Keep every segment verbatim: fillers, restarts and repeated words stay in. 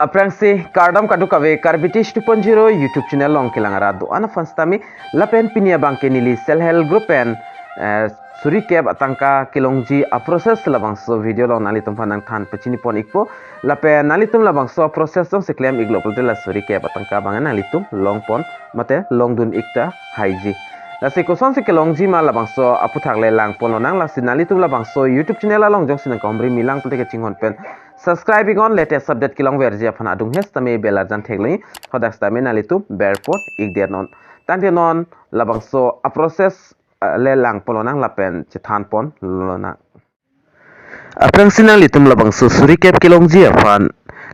Aphrangsi kardom kadokave Karbi Tech two point zero YouTube channel along kelang arat do-an aphan sitame lapen pini abangke neli self help group pen, eh, suri kep atangka kelongji a-process labangso video along nanglitum aphan nangthan pachini pon ikpo. Lapen nanglitum labangso a-process along si klem iklo pulote la suri kep atangka abang nanglitum long pon mate long dun ik ta haiji. Lasi kosonsi kelongji ma labangso aphuthak le lang pon lonang. Lasi nanglitum labangso YouTube channel along jongsi nangkehumri milang pulote kachinghon pen subscribe iknon, latest update kelongverji aphan adung he sitame bell arjan theklong, hadak sitame nanglitum ber pon ikdet non. Tangte non labangso a-process, eh, le lang pon lonang lapen chethan pon lonang. Aphrangsi nanglitum labangso suri kep kelongji aphan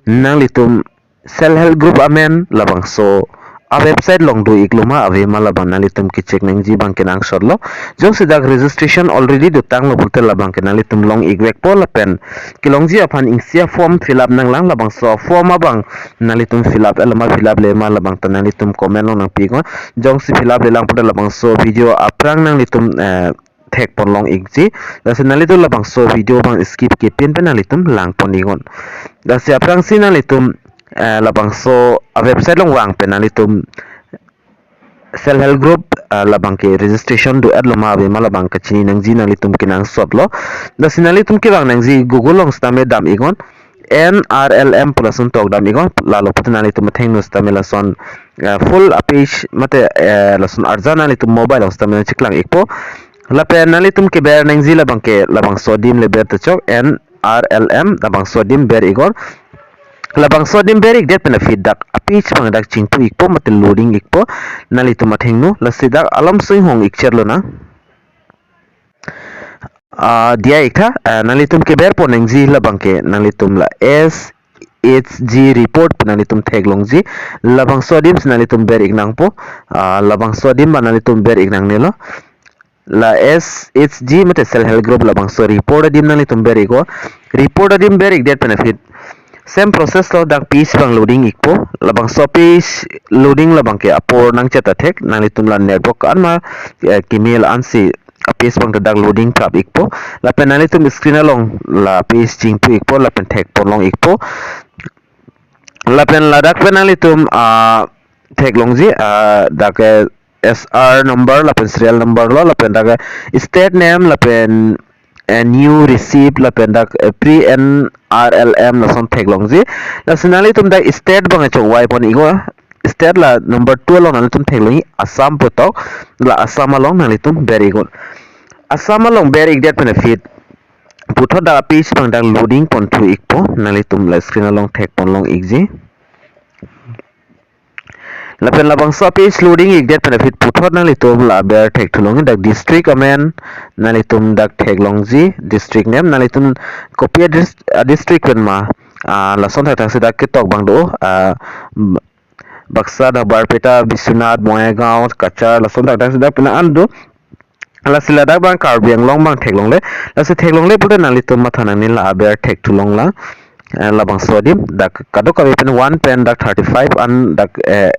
nanglitum self help group amen labangso a-website along do iklo ma ave ma labang nanglitum kecheck nangji abangke nangshotlo. Jongsi dak registration already dotanglo pulote labangke nanglitum long ikvekpo lapen kelongji aphan isi a-form fill up nanglang. Labangso form abang nanglitum fill up-etlo ma fill up-le ma labang ta nanglitum comment along nangpi iknon. Jongsi fill up-le lang pulote labangso video aphrang nanglitum, eh, thek pon long ikji. Lasi nanglitum labangso video abang skip kepin pen nanglitum lang pon iknon. Lasi aphrangsi nanglitum, eh, labangso a-website along vang pen nanglitum self help group, eh, labangke registration do-etlo ma ave ma labang kachini nangji nanglitum kenangsotlo. Lasi nanglitum kevang nangji Google along sitame dam iknon. N R L M pu lason tok dam iknon, lalo pulote nanglitum athengno sitame lason, eh, full a-page mate, eh, lason arjan nanglitum mobile along sitame nangcheklang ikpo. Lapen nanglitum keber nangji labangke labangso adim le ber ta chok, N R L M labangso adim ber iknon. Labangso adim ber ikdet pen aphi dak a-page abang dak chingpu ikpo mate loading ikpo nanglitum athengno. Lasi dak alam sui hong ikchot lonang. Ah, diya iktha, ah, nanglitum keber pon nangji labangke nanglitum la S H G report pu nanglitum theklongji. Labangso adim si nanglitum ber ik nangpo, ah, labangso adim ma nanglitum ber ik nangnelo. La S H G mate self help group labangso report adim nanglitum ber iknon. Report adim ber ikdet pen aphi same process lo, dak page abang loading ikpo. Labangso page loading labangke apor nangchet ta thek, nanglitum la network an ma, eh, keme la-an si a-page abang ta dak loading prap ikpo. Lapen nanglitum screen along la page chingpu ikpo lapen thek pon long ikpo. Lapen ladak pen nanglitum, ah, theklongji, ah, dak, eh, S R number lapen serial number lo, lapen dak, eh, state name lapen, eh, new receipt lapen dak, eh, pre N R L M lason theklongji. Lasi nanglitum dak state abang chongvai pon iknon. State la number two along nanglitum theklongji Assam pu tok, la Assam along nanglitum ber iknon. Assam along ber ikdet pen aphi puthot dak a-page abang dak loading pon thu ikpo, nanglitum la screen along thek pon long ikji. Lapen labangso a-page loading ikdet pen aphi puthot nanglitum la ber thek thu long, dak district amen nanglitum dak theklongji, district name nanglitum kopi a-dis-, a-district pen ma, ah, lason thakthak si dak ketok abang do, ah, Baksa, dak Barpeta, Biswanath, Bongaigaon, Cachar, lason thakthak si dak pina an do. Lasi ladak abang Karbi Anglong abang theklongle. Lasi theklongle pulote nanglitum matha nangne la aber thek thu long lang. Eh, labangso adim dak kadokave pen one pen dak thirty-five an dak, eh,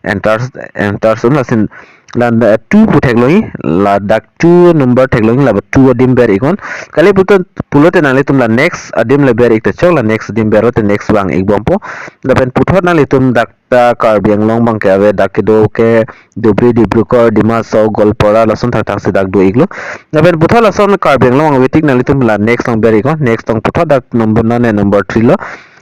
enter, enter sun lasin la, eh, two pu theklongji, ladak two number theklongji, la two adim ber iknon. Kali pulote, pulote nanglitum la next adim le ber ik ta chok, la next adim ber lote next vang ik bompo. Lapen puthot nanglitum dak ta Karbi Anglong abang ke ave, dak kedo ke Dhubri, Dibrugarh, Dima Hasao, Goalpara, lason thakthak si dak do iklo. Lapen puthot lason Karbi Anglong ave tik nanglitum la next along ber iknon, next along puthot dak number nine, number three lo.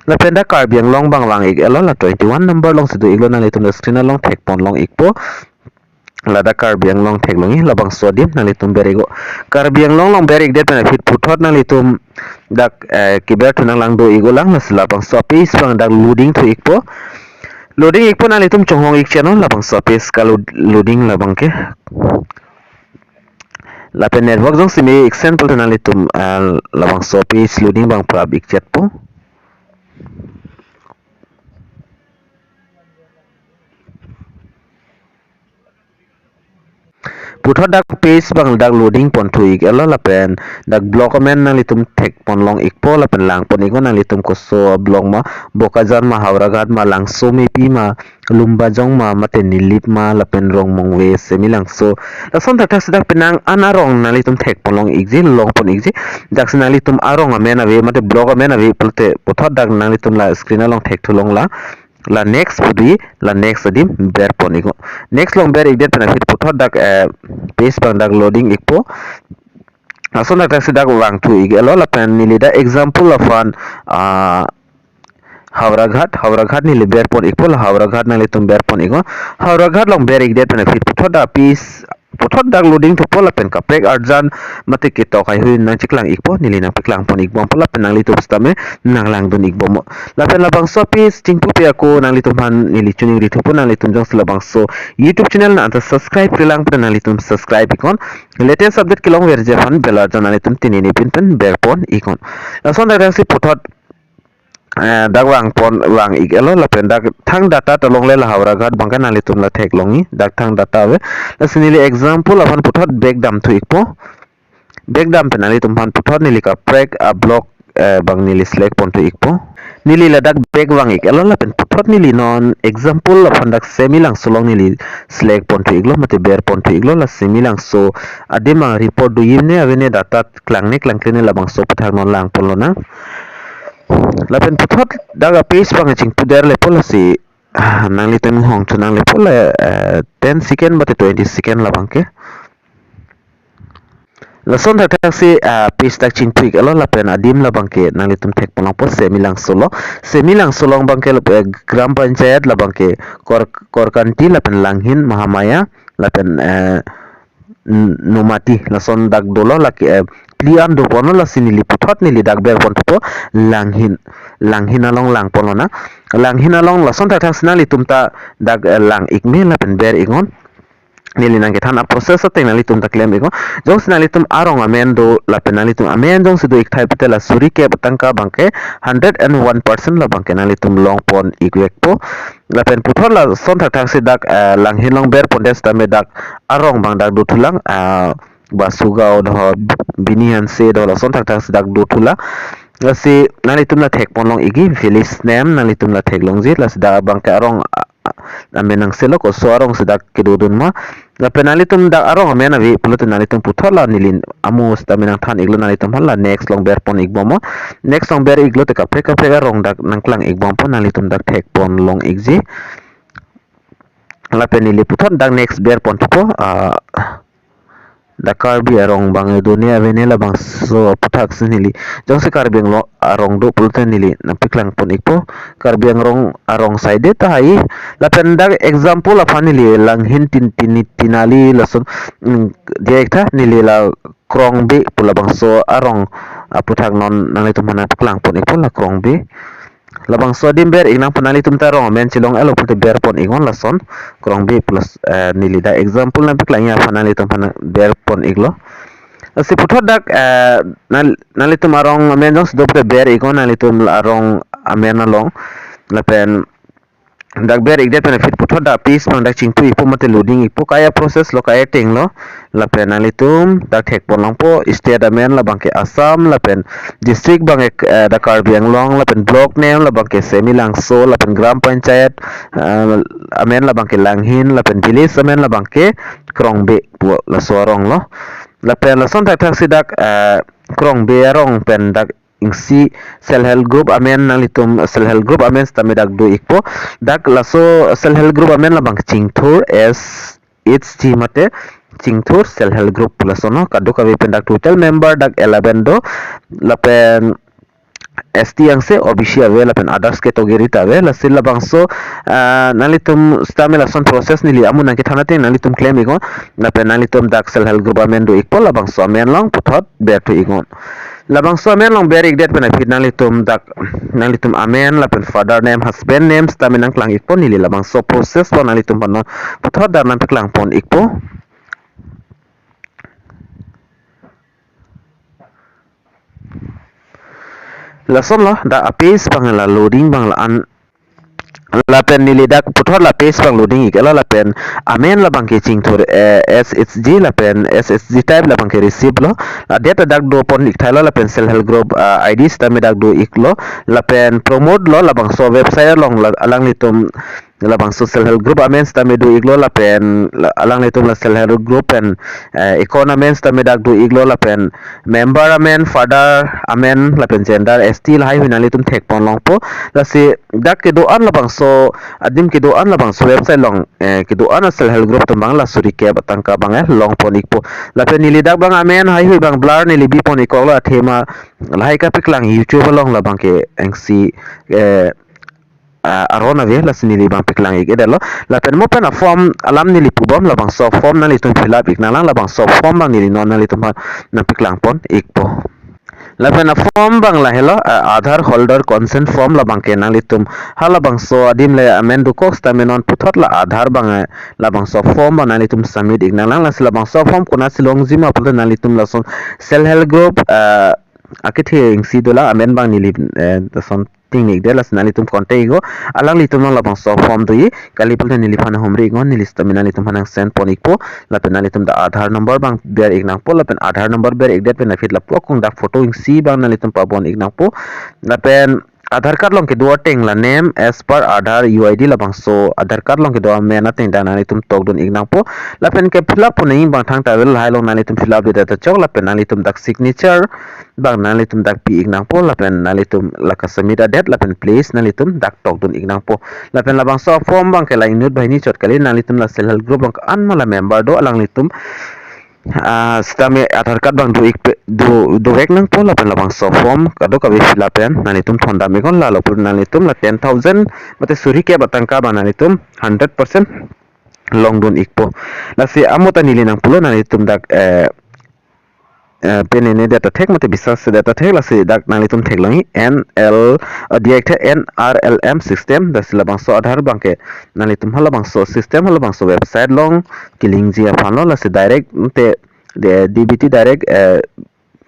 Lapen dak Karbi Anglong abang vang ik-etlo, la twenty-one number along si do iklo, nanglitum la screen along thek pon long ikpo. Ladak Karbi Anglong theklongji, labangso adim nanglitum ber iknon. Karbi Anglong along ber ikdet pen aphi puthot nanglitum dak, eh, keber thu nanglang do iknon lang, lasi labangso a-page abang dak loading thu ikpo. Loading ikpo, nanglitum chonghong ik channel labangso a-page ka lo-, loading labang ke. Lapen network jongsi me ik sen pulote nanglitum, eh, labangso a-page loading abang prap ik chetpo. Puthot dak page abang dak loading ponthu ik-etlo lapen dak block amen nanglitum thekpon long ikpo lapen langpon iknon nanglitum koso block ma, Bokajan ma, Howraghat ma, Langsomepi ma, Lumbajong ma, mate Nilip ma, lapen Rongmongve, Semilangso. Lason thakthak si dak penang an arong nanglitum thekpon long ikji, longpon ikji. Daksi nanglitum arong amen ave, mate block amen ave pulote puthot dak nanglitum la screen along thekthu longlo. La next pu do, la next adim berpon iknon. Next along ber ikdet pen aphi puthot dak, eh, page abang dak loading ikpo. Lason thakthak si dak vangthu ik-etlo lapen neli dak example aphan, ah, Howraghat, Howraghat neli berpon ikpo, la Howraghat nanglitum berpon iknon. Howraghat along ber ikdet pen aphi puthot dak page, puthot dak loading thupo lapen kaprek arjan mate ketok haihui nangcheklang ikpo, neli nangpaklangpon ikbompo lapen nanglitum sitame nanglangdun ikbomnon. Lapen labangso page chingpupe ako nanglitumphan neli choningri thupo, nanglitum jongsi labangso YouTube channel nang anta subscribe-re lang pen nanglitum subscribe iknon. Latest update kelongverji aphan bell arjan nanglitum tinini pin pen berpon iknon. Lason dak si puthot, eh, dak vangpon vang ik-etlo lapen dak thang data ta longle la Howraghat abangke nanglitum la theklongji dak thang data ave. Lasi neli example aphan puthot back damthu ikpo. Back dam pen nanglitumphan puthot neli kaprek ablock, eh, abang neli select ponthu ikpo. Neli ladak back vang ik-etlo lapen puthot neli non example aphan dak Semilangso along neli select ponthu iklo mate berponthu iklo, la Semilangso adim abang report do-ijine avene, data klangne klangklene labangso aputhak non langponlonang. Lapen puthot dak a page abang chingpuderlepo, lasi, ah, nanglitum hongthu nanglepo la, eh, ten second mate twenty second labangke. Lason thakthak si, ah, page dak chingpu ik-etlo lapen adim labangke nanglitum thekpon longpo Semilangso lo. Semilangso along abangke, eh, Gram Panchayat labangke Kor-, Korkanti lapen Langhin, Mahamaya lapen, eh, N-, Nomati, lason dak dolo lake, eh, phli an doponlo, lasi neli puthot neli dak berpon thupo Langhin. Langhin along langponlonang. Langhin along lason thakthak si nanglitum ta dak, eh, lang ikme lapen ber iknon. Neli nangkethan a process ateng nanglitum ta klem iknon. Jongsi nanglitum arong amen do lapen nanglitum amen jongsi do ik thai pute la suri kep atangka abangke hundred and one percent labangke nanglitum longpon ikvekpo. Lapen puthot lason thakthak si dak, eh, Langhin along berpondet sitame dak arong abang dak dothulang, ah, Basugao do, Bini Hanse do, lason thakthak si dak dothulang. Lasi nanglitum la thekpon long ikji, village name nanglitum la theklongji, lasi dak abangke arong, ah, ah, amen nangselo, koso arong si dak kedodun ma. Lapen nanglitum dak arong amen ave pulote nanglitum puthot la neli amo sitame nangthan iklo, nanglitumphan la next along berpon ikbomnon. Next along ber iklote kaprek kaprek arong dak nangklang ikbompo, nanglitum dak thekpon long ikji. Lapen neli puthot dak next berpon thupo, ah, dak Karbi arong abang done avene, labangso aputhak si neli. Jongsi Karbi Anglong arong do pulote neli nangpaklangpon ikpo. Karbi Anglong arong side tahai. Lapen dak example aphan neli Langhin, Tin, Tin, Tinali lason, mm, diya ik tha, neli la Krongbe pu labangso arong aputhak non nanglitumphan nangpaklangpon ikpo, la Krongbe. Labangso adim ber iknang pu, nanglitum ta arong amen chelong-etlo pulote berpon iknon lason Krongbe pu la, eh, neli dak example nangpaklangji aphan nanglitumphan berpon iklo. Lasi puthot dak, eh, nang, nanglitum arong amen jongsi do pulote ber iknon nanglitum la arong amen along. Lapen dak ber ikdet pen aphi puthot dak page abang dak chingpu ikpo mate loading ikpo, kai a process lo, kai ateng lo. Lapen nanglitum dak thekpon longpo state amen labangke Assam, lapen district abangke, eh, dak Karbi Anglong, lapen block name labangke Semilangso, lapen Gram Panchayat, eh, amen labangke Langhin, lapen village amen labangke Krongbe pu laso arong lo. Lapen lason thakthak si dak, eh, Krongbe arong pen dak isi self help group amen, nanglitum self help group amen sitame dak do ikpo. Dak laso self help group amen labang Chingthur S H G mate Chingthur self help group pu lason, no, kadokave pen dak total member dak eleven do, lapen S T angse, O B C ave, lapen others category ta ave. Lasi labangso, ah, nanglitum sitame lason process neli amo nangkethan ateng nanglitum klem iknon. Lapen nanglitum dak self help group amen do ikpo, labangso amen along puthot berthu iknon. Labangso amen along ber ikdet pen aphi nanglitum dak, nanglitum amen lapen father name, husband name sitame nangklang ikpo, neli labangso process abang nanglitumphan non puthot dak nangpaklangpon ikpo. Lason lo, dak a page abang la loading abang la-an Lapen neli dak puthot la page abang loading ik-etlo, lapen amen labang ke chingthur, eh, S H G, lapen S H G type labang ke receive lo. La date dak do pon ik thailo, lapen self help group, ah, I D sitame dak do iklo, lapen promote lo, labangso website along la, alanglitum labangso self help group amen sitame do iklo, lapen la, alanglitum la self help group pen, eh, account amen sitame dak do iklo, lapen member amen, father amen, lapen gender S T lahai hui nanglitum thek pon longpo. Lasi dak kedo-an labangso, adim kedo-an labangso website along, eh, kedo-an a self help group atum abang la suri kep atangka abang, eh, long pon ikpo. Lapen neli dak abang amen hai hui abang blur neli bi pon ikkoklo, athema lahai kapaklang YouTube along labang ke engsi, eh, ah, aron ave, lasi neli abang paklang ik-etlo. Lapen mo pen a form alam neli pubom, labangso form nanglitum fill up ik nanglang, labangso form abang neli non nanglitum aphan nangpaklang pon ikpo. Lapen a form abang lahelo, ah, Aadhaar holder consent form, labang ke nanglitum halabangso adim le amen dokok sitame non puthot la Aadhaar abang, eh, labangso form abang nanglitum submit ik nanglang, lasi labangso form konatsi longji ma pulote nanglitum lason self help group, ah, akethe isi dolang, amen abang neli, eh, lason ting ik det, lasi nanglitum contact iknon, alanglitum along labangso form do-i, kali pulote neliphan humri iknon, neli sitame nanglitum aphan nang send pon ikpo. Lapen nanglitum dak Aadhaar number abang ber ik nangpo, lapen Aadhaar number ber ik det pen aphi lapu akung dak photo isi abang nanglitum pabon ik nangpo. Lapen Aadhaar card along kedo ateng la name as per Aadhaar U I D, labangso Aadhaar card along kedo amen ateng dak nanglitum tokdun ik nangpo. Lapen ke fill up pon nangji abang thangta vel lahai along nanglitum fill up det ta chok, lapen nanglitum dak signature abang nanglitum dak pi ik nangpo, lapen nanglitum la ka submit adet, lapen place nanglitum dak tokdun ik nangpo. Lapen labangso form abang ke la inut banghini chot kali, nanglitum la self help group along ke-an ma la member do, alanglitum, ah, sitame Aadhaar card abang do ik pe, do, dovek nangpo, lapen labangso form kadokave fill up pen nanglitum thondam iknon, lalo pur nanglitum la ten thousand mate suri kep atangka abang nanglitum hundred percent longdun ikpo. Lasi amo ta neli nangpulo, nanglitum dak, eh, eh, pen nene det ta thek mate bisas se det ta thek, lasi dak nanglitum theklongji N L, eh, diak the N R L M system, lasi labangso Aadhaar abang ke nanglitum halabangso system, halabangso website along kelingji aphanlo, lasi direct te de D B T direct, eh,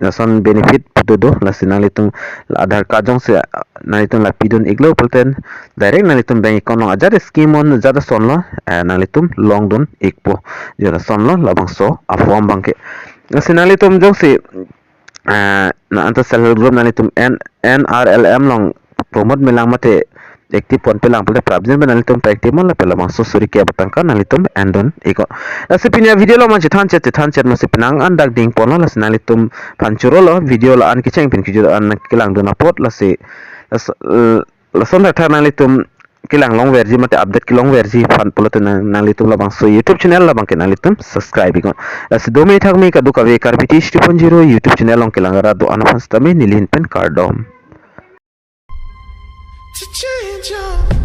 lason benefit pu do do, lasi nanglitum Aadhaar card jongsi, ah, nanglitum la pidun iklo pulote direct nanglitum bank account along ajat scheme on ajat asonlo, eh, nanglitum longdun ikpo. Jor asonlo labangso a form abang ke. Lasi nanglitum jongsi, eh, na anta self help group nanglitum N, N R L M along promote melang mate active ponpelang pulote prapjin pen nanglitum pa active non, lapen labangso suri kep atangka nanglitum endun iknon. Lasi pini a video along mansi than chet, than chet masi penang an dak ding ponlo, lasi nanglitum aphan churolo, video la-an kecheng pen kejut an kelangdun apot, lasi las-, eh, lason thakthak nanglitum kelang longverji mate update kelongverji aphan pulote nang, nanglitum labangso YouTube channel labang ke nanglitum subscribe iknon. Lasi dome thakme kadokave Karbi Tish two point zero YouTube channel along kelang rat do-an aphan sitame neli ahin pen kardom. To change your